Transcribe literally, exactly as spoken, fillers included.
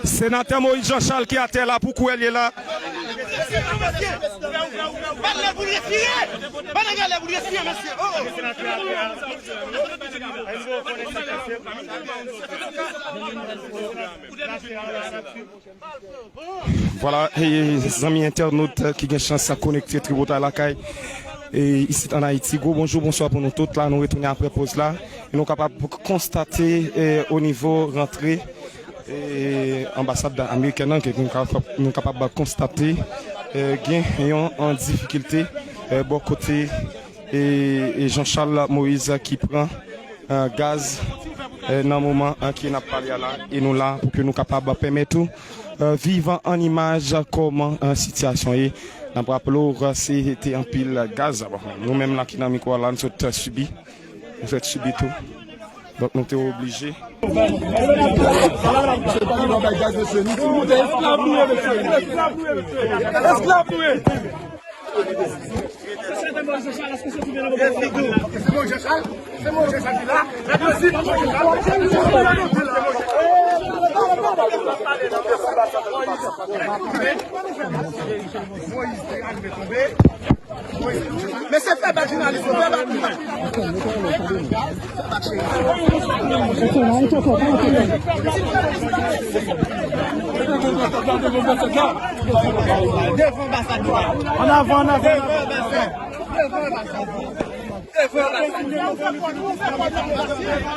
Senatè Moïse Jean Charles ki atè la, pou kouwè l ye la. Ban l lè pou l respire. Ban nèg la lè pou l respire, mesye. Oh, oh. Vwala, e, zanmi entènot ki gen chans konekte Tripotay Lakay, e, isit ann Ayiti, gwo bonjou, bonswa pou nou tout la. Nou retounen apre poz la. E nou kapab konstate, e, o nivo rantre, e, anbasad amerikèn nan, ke nou kapab, nou kapab konstate, e, gen yon, yon difikilte, e, bò kote, e, e Jean Charles Moïse ki pran, e, gaz, e, nan moman, e, ke n ap pale a la. E nou la pou ke nou kapab pèmèt ou, e, viv an imaj kòman, e, sitiyasyon ye. N ap raple w, se te anpil gaz. Bon, nou menm la ki nan mikwo a la, nou sot sibi. Nou sot sibi tou. Donk, nou te oblije. Esklav nou ye, mesye. Esklav nou ye. Mesye, fè bak jounalis yo, fè bak jounalis. Devan anbasad la. An avan, an avan. Devan anbasad. Devan anbasad. Devan anbasad.